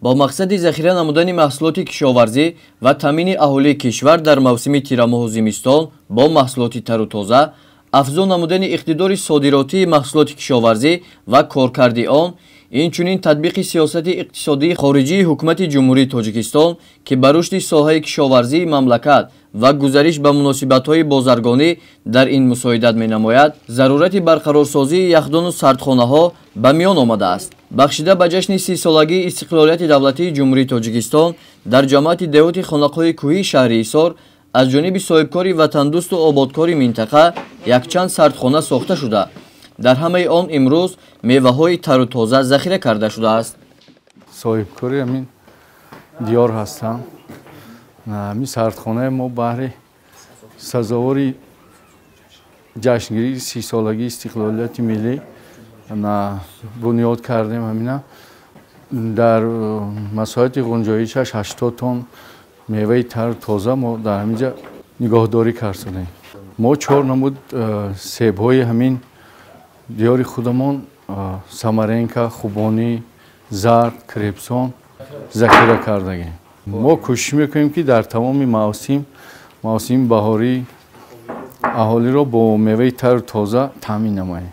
Бо мақсади захира намудани маҳсулоти кишоварзӣ ва таъмини аҳолии кишвар дар мавсими тирамоҳу зимистон бо маҳсулоти тару тоза, афзун намудани иқтидори содиротии маҳсулоти кишоварзӣ ва коркарди он, инчунин татбиқи сиёсати иқтисодии хориҷии ҳукумати Ҷумҳурии Тоҷикистон, ки ба рушди соҳаи кишоварзии мамлакат ва гузариш ба муносибатҳои бозаргонӣ дар ин мусоидат менамояд, зарурати барқарорсозии яхдону сардхонаҳо ба миён омадааст. Бахшида ба ҷашни 30-солагии истиқлолияти давлатии Ҷумҳурии Тоҷикистон дар ҷамоати деҳоти Хонақоҳи кӯҳии шаҳри Ҳисор аз ҷониби соҳибкори ватандӯсту ободкори минтақа якчанд сардхона сохта шуда, дар ҳамаи он имрӯз меваҳои тару тоза захира карда шудааст. Соҳибкори ҳамин диёр ҳастам. Ҳамин сардхонаи мо баҳри сазовори ҷашнгирии 30-солагии истиқлолияти миллӣ бунёд кардем. Ҳамина дар масоҳати ғунҷоишаш 80 тонн меваи тару тоза мо дар ҳамин ҷа нигоҳдорӣ кардем. Мо 4 намуд себҳои ҳамин диёри худамон Самаренка, Хубонӣ, зард, крепсон захира кардагем. Мо кӯшиш мекунем, ки дар тамоми мавсим, мавсими баҳорӣ, аҳолиро бо меваи тару тоза таъмин намоем.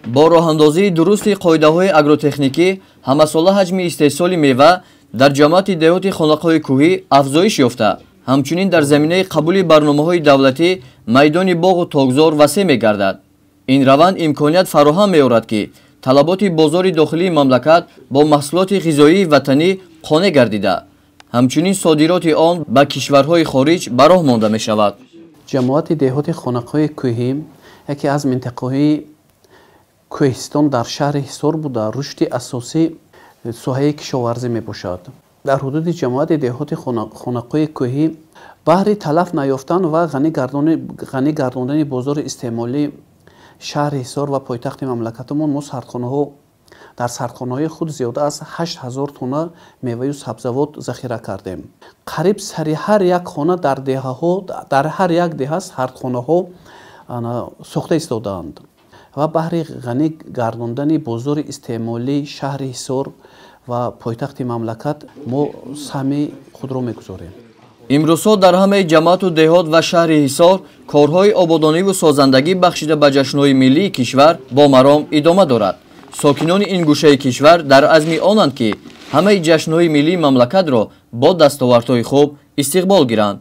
Бо роҳандозии дурусти қоидаҳои агротехникӣ ҳамасола ҳаҷми истеҳсоли мева дар ҷамоати деҳоти Хонақоҳи кӯҳӣ афзоиш ёфта, ҳамчунин дар заминаи қабули барномаҳои давлатӣ майдони боғу токзор васеъ мегардад. Ин раванд имконият фароҳам меорад, ки талаботи бозори дохилии мамлакат бо маҳсулоти ғизоии ватанӣ қонеъ гардида, ҳамчунин содироти он ба кишварҳои хориҷ ба роҳ монда мешавад. Ҷамоати деҳоти Хонақоҳи кӯҳӣ яке аз минтақаҳои кӯҳистон дар шаҳри Ҳисор буда, рушди асосӣ соҳаи кишоварзӣ мебошад. Дар ҳудуди ҷамоати деҳоти Хонақоҳи кӯҳӣ баҳри талаф наёфтан ва ғанӣ гардондани бозори истеъмолии шаҳри Ҳисор ва пойтахти мамлакатамон мо сардхонаҳо дар сардхонаҳои худ зиёда аз 8000 тонна меваю сабзавот захира кардем. Қариб сари ҳар як хона дар деҳаҳо, дар ҳар як деҳа сардхонаҳо сохта истодаанд ва баҳри ғанӣ гардондани бозори истеъмолии шаҳри Ҳисор ва пойтахти мамлакат мо саҳми худро мегузорем. Имрӯзҳо дар ҳамаи ҷамоату деҳот ва шаҳри Ҳисор корҳои ободониву созандагӣ бахшида ба ҷашнҳои миллии кишвар бо маром идома дорад. Сокинони ин гӯшаи кишвар дар азми онанд, ки ҳамаи ҷашнҳои миллии мамлакатро бо дастовардҳои хуб истиқбол гиранд.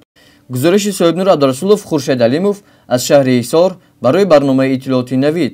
Гузориши Соҳибнур Абдурасулов, Хуршед Алимов аз шаҳри Ҳисор барои барномаи иттилооти Навид.